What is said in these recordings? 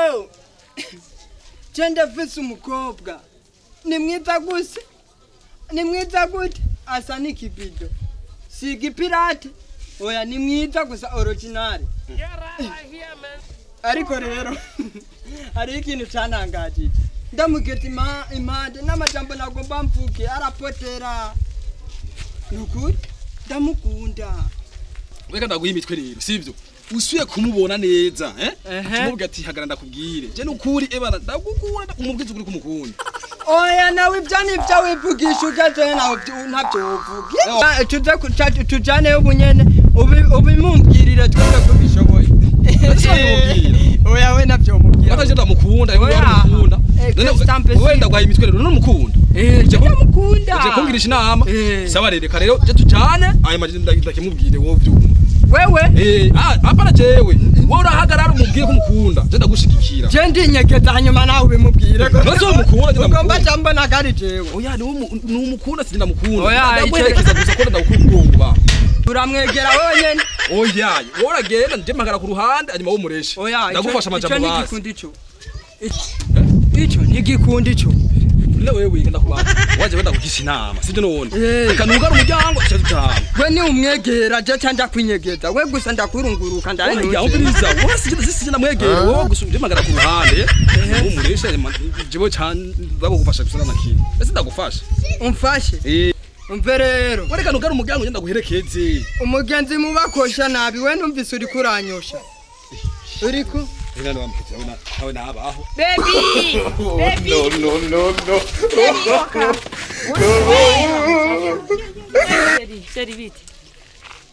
Yo, je ndafise umukobwa ni mwiza gusa, ni mwiza gute, asa n'ikibido, si igipirate, oya ni mwiza gusa original. Ariko rero hari ikintu canangajije, ndamugeta impande n'amajambo nagomba mvuge arapotera. Nukuri ndamukunda. Reka ndaguha imitwe rero, sivyo? Usuye kumubona neza, eh? Tumubwira ati hagara ndakubwire. Je nukuri ebana ndagukunda, umubwize ukuri kumukunda. Oya nawe ibyo nibyo wivugisha ugeze nawe ntabyo uvuge. Tuze tujane ubunyene ubimumbwirire twese ko bishoboye. Oya we nabyo umubwira. Wataje ndamukunda, wewe ndamukunda. Wewe ndaguha imitwe rero n'umukunda. Eh, ndamukunda. Je kungirisha inama. Sawa rero reka rero je tujane, ayo majye ndakimubwire wowe vyumva. Wewe? Eh, hapana jewe. Wewe urahagarara umubwire ko umukunda. Je ndagushigikira. Je ndinyegeza hanyuma nawe ubimubwire ko. Nose umukunda je ndamukunda. Ugomba jamba nagari jewe. Oya ni umukunda si ndamukunda. Oya ndakwerekeza gusa ko ndagukunda. Uramwegera wenyene. Oya, wowe uragenda nje mpagara ku ruhande hanyuma umureshe. Ndagufasha amajambo basi. Ico ni ico. Ico ni gikundi ico. Nile wewe wigenda kubana. Waje wenda kugisha inama, sivyo none? Reka nugara umuryango cyo tutaha. We ni umwegera je cyanja kwinyegeza. We gusa ndakurunguruka ndari. Oya umviriza, wowe sije ndamwegera, wowe gusa uje magara ku ruhande. Umureshe jewe cyane ndagufasha gusa na kintu. Ese ndagufasha. Umfashe? Eh. Umve rero. We reka nugara umuryango nje ndaguherekeze. Umugenzi mubakosha nabi we numvise uri kuranyosha. Uriko? Baby! Baby! No, no, no, no. Sheri biti.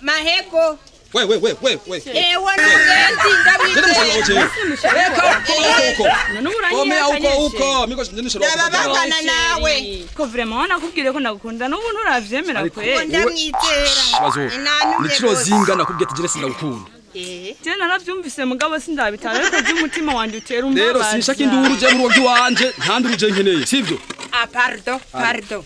Maheko. We. Ewa n'umugenzi ndabwizeye. Reka uko. Komea uko. Miko nishoro. Ndababagana nawe. Ko vraiment nakubwire ko ndagukunda n'ubu nturavyemera kwe. Ndamwizera. Niciro zinga nakubwiye ati jere sindagukunda. Je naravyumvise mugabo sindabitara ariko by'umutima wanje utera umbabaza. Rero sinshaka induru je mu rugo wanje, nta nduru je nkeneye, sivyo? Ah pardon, pardon.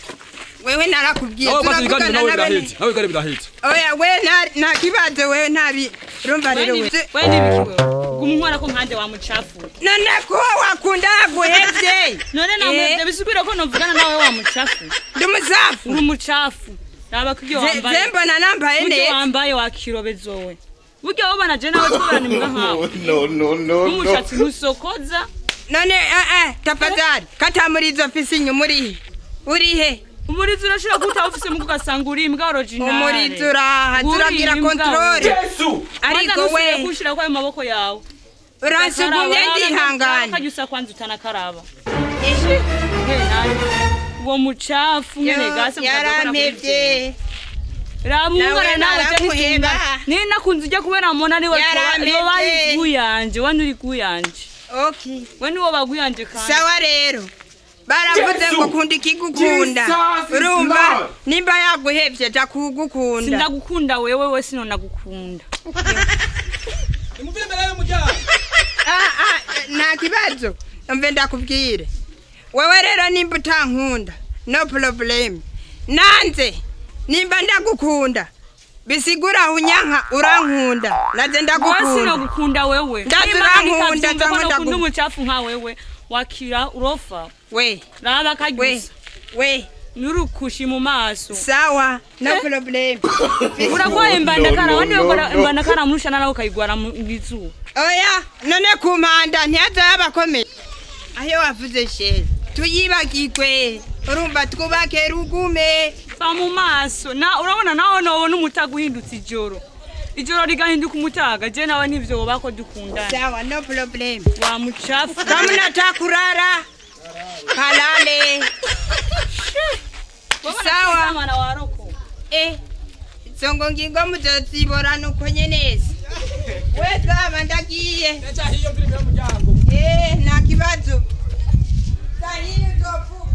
Wewe narakubwiye turavugana nawe biraheze. Nawe gare biraheze. Oya we nta kibazo wewe ntabi urumva rero we. We nibikiwe. Gumuntwara ko nkande wa mucafu. None ko wakunda guhevye. None namwebye bisubira ko novugana nawe wa mucafu. Ndi musafu. Uri mucafu. Raba kubyo wambaye. Je mbona nambaye neza. Wambaye wakirobezowe. Burya wabana je nawe tuberana imbwa nkawe. No no no. Umushatsi ntusokoza. None tafadhali kata muri izo ofisi inyuma urihe? Urihe? Umurizo urashira kuta ofisi mu ugasanga uri imbwa original. Umurizo uraha turagira control. Yesu. Ariko we kushira kwa maboko yawe. Uransugumye ndihangana. Kajusa kwanza utanakaraba. Uwo mucafu nyene gase yarampevye. Rabungana nawe cyane ni nakunze ujya kubera mona ni we baguyanje we nuri guyanje. Okay. We niwo baguyanje kandi. Sawa rero. Baravuze ngo kunda ikigukunda. Urumva nimba yaguhevye ja kugukunda. Sindagukunda wewe we sino nagukunda. Nimuvire mbere y'umuryango. Nta kibazo. Mve ndakubwire. Wewe rero nimba utankunda no problem. Nanze nimba ndagukunda bisigura unyanka urankunda naze ndagukunda. Wasi nagukunda wewe. Ndazurankunda ndakunda umucafu nka wewe wakira urofa. We raba kagusa. We nurukushi mu maso. Sawa no problem. Uragwaye imbandakara wandi bakora imbandakara murushana nawe ukayigwara mu izuba. Oya none kumpanda ntiyaza yabakomeye. Aho wavuze sheri tuyibagirwe urumva twubake rugume. Fa mu maso na urabona naho nobona umutaga uhindutse ijoro. Ijoro rigahinduka umutaga je nawe nivyo bako dukundana. Sawa no problem. Wa muchafu. Kama nataka kurara kalale. Sawa mwana wa roko. Zongo ngingo muzozibora nuko nyeneza. We twaba ndagiye. Echa hiyo mvire mbere y'umuryango. Nta kibazo. Sahiyo uzopfuka.